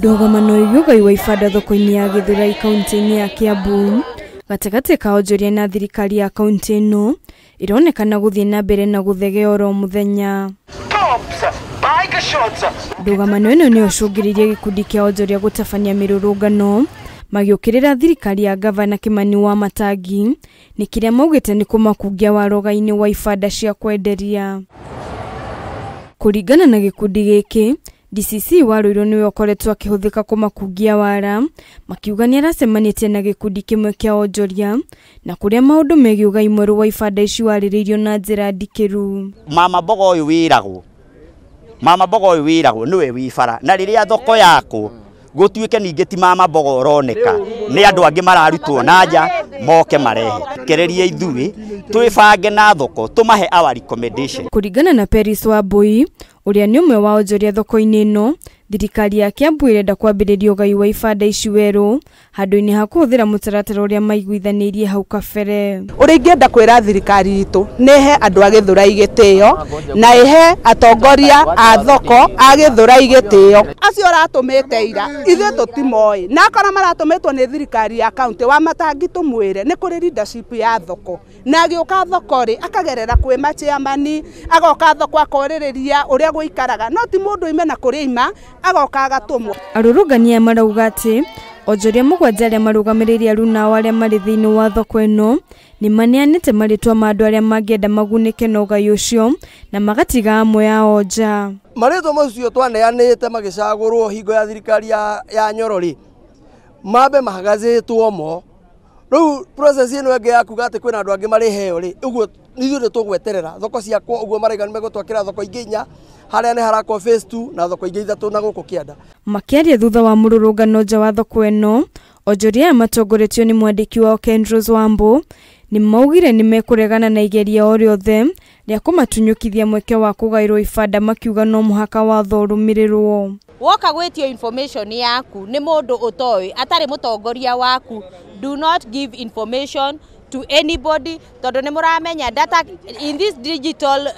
Ndũgamano ĩgiĩ ũgai wa ibanda thoko-inĩ ya Githurai kaunti-inĩ ya Kiambu gatagatĩ ka onjoria na thirikari ya kaunti ĩno ironekana gũthiĩ na mbere na gũthegea oro mũthenya. Ndũgamano ĩno nĩyo ĩcũngĩrĩirie gĩkundi kĩa onjoria gũtabania mĩrũrũngano magĩũkĩrĩra thirikari ya gavana Kimani wa Matangi nĩ kĩrĩa maugĩte nĩ kũmakungia waroga-inĩ wa ibanda cia kwenderia. Kũringana na gĩkundi gĩkĩ, DCC wa Ruiru nĩwe ũkoretwo akĩhũthĩka kũmakungia wara, makiuga nĩaracemanĩtie na gĩkundi kĩmwe kĩa onjoria na kũrĩa maũndũ megiĩ ũgai mwerũ wa ibanda ici warĩrĩirio na njĩra ndikĩru. Mama mboga ũyũ wĩragwo, mama mboga ũyũ wĩragwo nĩwe wĩ bara, na rĩrĩa thoko yakwo gũtuĩke ningĩ ti mama mboga ũroneka, nĩ andũ angĩ mararutwo na nja moke marehe kererie ithuĩ twĩbange na thoko tũmahe our recommendation. Kũringana na Peris Wambui ũrĩa nĩ ũmwe wa onjoria thoko-inĩ ĩno, thirikari ya Kiambu ĩrenda kwambĩrĩria ũgai wa ibanda ici werũ handũ-inĩ ha kũhũthĩra mũtaratara ũrĩa maiguithanĩirie hau kabere. Ũrĩa ingĩenda kwĩra thirikari itũ nĩ ĩhe andũ a Githurai gĩtĩo na ĩhe atongoria a thoko a Githurai gĩtĩo. Acio ũratũmĩte ira ithuĩ tũtimoĩ, na akorwo maratũmĩtwo nĩ thirikari ya kaunti wa Matangi tũmwĩre nĩ kũrĩ leadership ya thoko, na agĩũka thoko rĩ akagerera kwĩ machairman, agoka thoko akorĩrĩria ũrĩa gũikaraga, no ti mũndũ ime na kũrĩa ima agoka agatũmwo. Arũrũngani aya marauga atĩ onjoria mũgwanja arĩa marũgamĩrĩire aruna ao arĩa marĩ thĩinĩ wa thoko ĩno nĩ maneanĩte marĩtwa ma andũ arĩa mangĩenda magunĩke na ũgai ũcio na magatiga amwe ao nja. Marĩtwa macio twaneanĩte magĩcagũrwo hingo ya thirikari ya Nyoro rĩ, mambe mahagacĩtwo mo. Rĩu process ĩno ĩngĩ ya kuga atĩ kwĩna andũ angĩ marĩheo rĩ, ũguo ithuĩ nĩ tũgweterera thoko ciakwo ũguo maraiga nĩ megũtwakĩra thoko ingĩ inya, harĩa nĩ harakwo phase 2 na thoko ingĩ ithatũ na gũkũ kĩanda. Makĩaria thutha wa mũrũrũngano nja wa thoko ĩno, onjoria aya matongoretio nĩ mwandĩki wao Kendros Wambo nĩ maugire nĩ mekũregana na igeria o rĩothe rĩa kũmatunyũkithia mweke wa kũgaĩrwo ibanda, makiuga no mũhaka watho ũrũmĩrĩrwo. Woka gwĩtio information yaku nĩ mũndũ ũtoĩ atarĩ mũtongoria waku, do not give information to anybody tondũ nĩ mũramenya data in this digital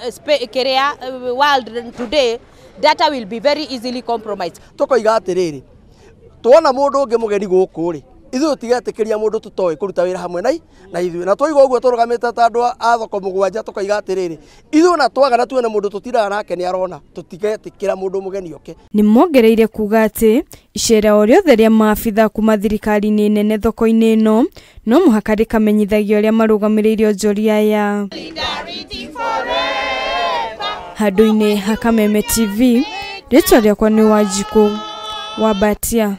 world today, data will be very easily compromised. Tũkoiga atĩrĩrĩ, tuona mũndũ ũngĩ mũgeni gũkũ rĩ, ithuĩ tũtigetĩkĩria mũndũ tũtoĩ kũruta wĩra hamwe na ithuĩ, na twoiga ũguo tũrũgamĩte ta andũ a thoko mũgwanja tũkoiga atĩrĩrĩ, ithuĩ na twaga na tuone mũndũ tũtiraga nake nĩ arona, tũtigetĩkĩra mũndũ mũgeni oke. Nĩ mongereire kuga atĩ icera o rĩothe rĩa maabitha kuma thirikari-inĩ nene thoko-inĩ ĩno no mũhaka rĩkamenyithagio arĩa marũgamĩrĩire onjoria aya. Handũ-inĩ ha Kameme TV, rĩtwa rĩakwa nĩ Wanjikũ wa Mbatia.